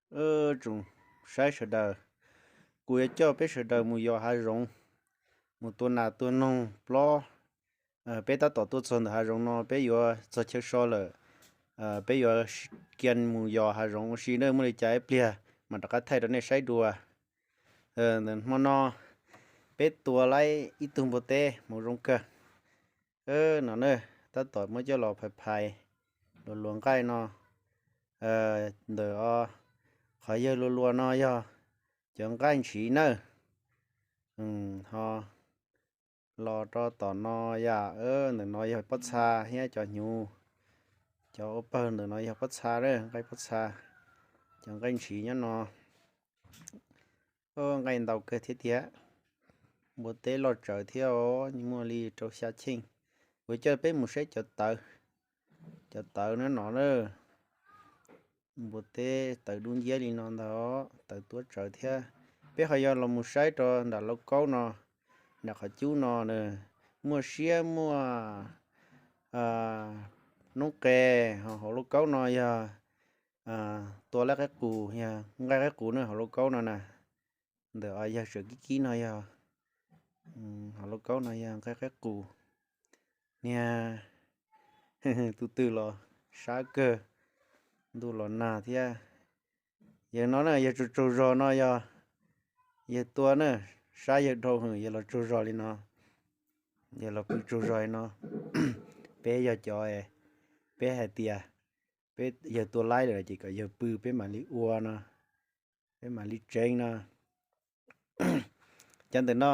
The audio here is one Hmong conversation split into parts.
Tsoom saib sawv daws, kuv yuav coj peb sawv daws mus yos hav zoov, mus tua nas tua noog plob. Peb tab tom tuaj txog ntawm hav zoov no, peb yuav txog chaw so lawm. Peb yuav kiag mus yos hav zoov ua si na, muaj li cas ib pliag mam rov qab thaij rau nej saib dua. Ntawm hmo no peb tua laib ib tug npua teb hmoov zoo kawg. No na, tab tom muab coj los phais phais luas luas nqaij no. Ntawm o, qhov yawg luas luas no yog cov nqaij ntshiv nawb. Ho los rau tom no yom, ntawm no yog pob txha thiab cov hnyuv. Cov ua pawg ntawm no yog pob txha, nqaij pob txha, cov nqaij ntshiv nyob no. Nqaij ntau kawg thiab tiag. Npua teb loj tsawv thiab os, muaj li rau xya cheej. Kuv coj peb mus saib cov tawv, cov tawv no no na. Npua teb tawv dub nciab li no ntag, tawv tuab tsawv thiab. Peb ho yog los mus saib rau nram lauj kaub no, nram qhov cub no na, muaj siab muaj noob qes. Ho hauv lauj kaub no yog tua laib qaib qus, yog nqaij qaib qus na hauv lauj kaub no na. Ntawm o yawg tseem kib kib no yog, hauv lauj kaub no yog nqaij qaib qus. Niag tus twg los sab kawg, ntuj los nag thiab. Yawg no na yawg tsaug tsaug zog no yog, yawg tua na, sab yawg dhau heev yawg los tsaug zog li no. Yawg los pw tsaug zog li no. Peb yog cov, peb hais tias peb yawg tua laib lawm ces kom yawg pw peb mam li ua no, peb mam li tseev no. Cov ntawm no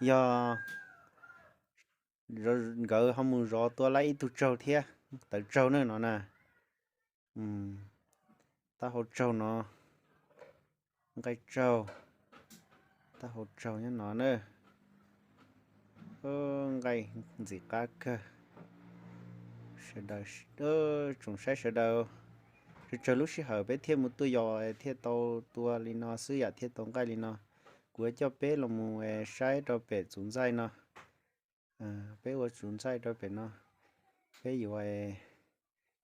yog nkawd ho mus zov tua laib ib tug tsaug thiab, tawv tsaug na no na. Taub hau tsaug no, nqaij tsaug, taub hau tsaug nyob no na. Nqaij ntxim qab kawg. Sawv daws, tsoom saib sawv daws, tsawg tsawg lub sij hawm peb thiaj mus tuaj yos thiaj tau tua li no xwb yam thiaj tau nqaij li no. Kuv yuav coj peb los mus saib rau pem txuv ntxaij no. Peb ua txuv ntxaij rau pem no, peb yuav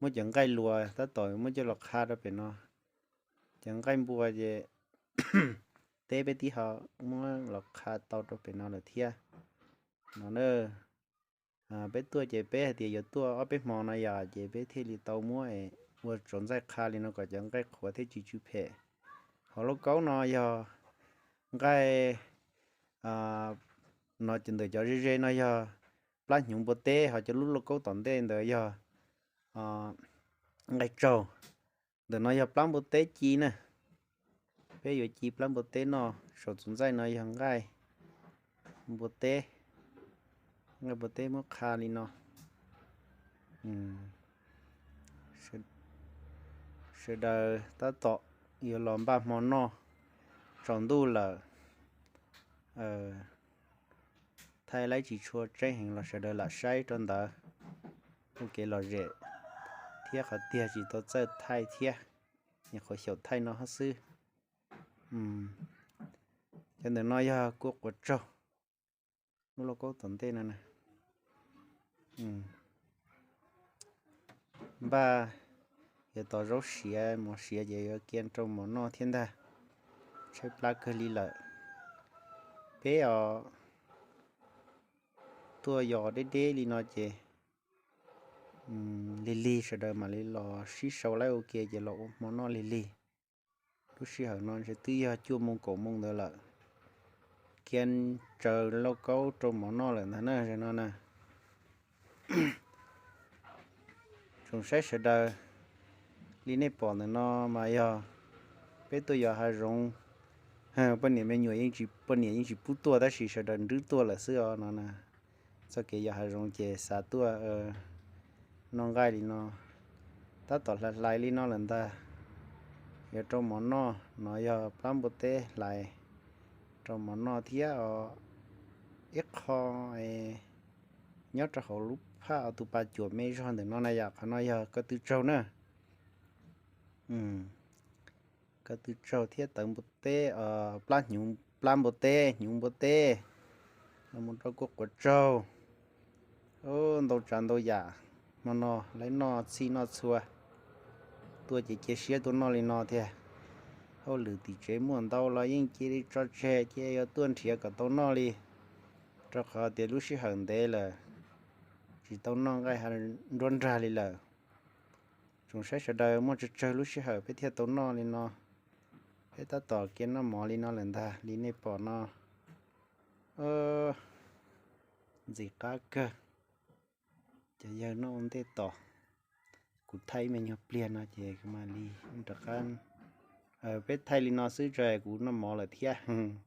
muab cov nqaij luas tab tom muab coj los qha rau pem no. Cov nqaij npua ces teb peb tib ho muab los qha tau rau pem no lawm thiab. No na, peb tuaj ces peb hais tias yuav tuaj ob peb hmo no yom, ces peb thiaj li tau muab ua txuv ntxaij qha li no kom cov nqaij qhuav thiaj tsis tsw phem. Hauv lauj kaub no yog nqaij, no ntawm cov ze ze no yog plab hnyuv npua teb, ho cov lub lauj kaub tom ntej ntawd yog nqaij tsaug. Ntawm no yog plab npua teb ci na. Peb yuav ci plab npua teb noj, saum txuv ntxaij no yog nqaij npua teb. Nqaij npua teb muab qha li no. Sawv daws tab tom yuav los npaj hmo noj, tsaus ntuj lawm. Thaij laib tsis tshua tseeb heev los sawv daws lam saib rau ntawd ua kev lom zem thiab qhov tiag tsis tau txawj thaij thiab, nyuam qhuav xyaum thaij no hab xwb. Cov ntawm no yog kua quav tsaug, lub lauj kaub tom ntej no na. Npaj yuav tos zaub siav mov siav ces yuav cia rau mov noj thiab ntag. Tshaib plab kawg li lawm. Peb os, tuaj yos deb deb li no ces lig lig sawv daws mam li los sib sau laib ua ke ces los ua hmo noj lig lig. Lub sij hawm no ntshe twb yog cuaj moo kaum moo ntawd lawm. Cia tsaws lauj kaub rau mov noj lawm ntag na, zaum no na. Tsoom saib sawv daws, li nej pom ntawm no mas yog peb tuaj yos hav zoov. Poj niam me nyuam, poj niam yeej tsis pub tuaj tab sis sawv daws nrwb tuaj lawm xwb os no na. Txoj kev yos hav zoov ces xav tuaj noj nqaij li no, tab tom hlais hlais li no lawm ntag. Yuav rau mov noj, no yog plab npua teb hlais rau mov noj thiab os. Ib qho nyob rau hauv lub phaj tus pas cuam me zog ntawm no na yom, qhov no yog ko tw tsaug na. Ko tw tsaug thiab tawv npua teb, plab hnyuv, plab npua teb, hnyuv npua teb, los mus rau kua quav tsaug. Ntau tsav ntau yam, hmo no laib noj txhij noj txhua. tuaj ces cia siab tuaj noj li no thiab. Hauj lwm tim tsev muaj ntau los yeej cia li tso tseg, cia yuav tuaj nrhiav kom tau noj li, rau qhov tias lub sij hawm ntev lawm tsis tau noj nqaij hav nruab nrag li lawm. Tsoom saib sawv daws, muaj tsawg tsawg lub sij hawm peb thiaj tau noj li no. Peb tab tom cia noj mov li no lawm ntag, li nej pom no. Ntxim qab kawg. Cov yawg noj ua ntej tos, kuv thaij ib me nyuag pliag no ces kuv mam li rov qab. Peb thaij li no xwb tso, kuv noj mov lawm thiab.